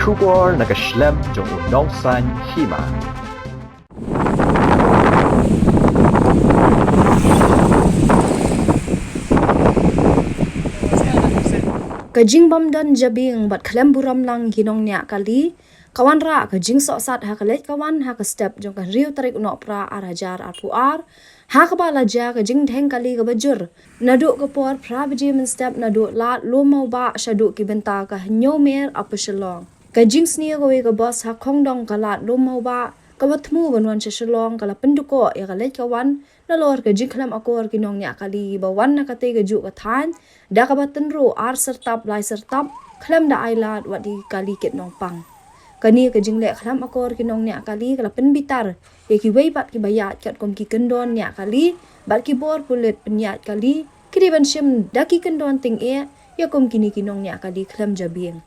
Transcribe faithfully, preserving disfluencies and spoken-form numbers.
Khubor na ka shlem jong u nongsan hima. Ka jingbym don jabieng bad khlem burom lang ki nongniah kali ka wanrah ka jingsohsat ha ka leit ka wan ha ka step jong ka hynriew tarik u Nohprah ar hajar arphew ar, ha kaba la jia ka jingdheng kali kaba jur naduh ka por phra baje mynstep naduh Lad Lum Mawbah shaduh ki bynta ka Hynñiewmer Upper Shillong. Ka jingsniew kawei ka bos ha khongdong ka Lad Lum Mawbah kaba thmu ban wan sha Shillong ka la pyndukoh ïa ka leit ka wan nalor ka jingkhlem akor ki nongniah kali ba wan na katei kajuh ka thaiñ da kaba tynruh ar syrtap lai syrtap khlem da ai lad wat ïa ki kali kit nongpang. Kane ka jingleh khlem akor ki nongniah kali ka la pynbitar ïa kiwei pat kiba ïaid katkum ki kyndon niah kali bad ki bor pulit pynïaid kali ki dei ban shim da ki kyndon tyngeh ïa kum kine ki nongniah kali khlem jabieng.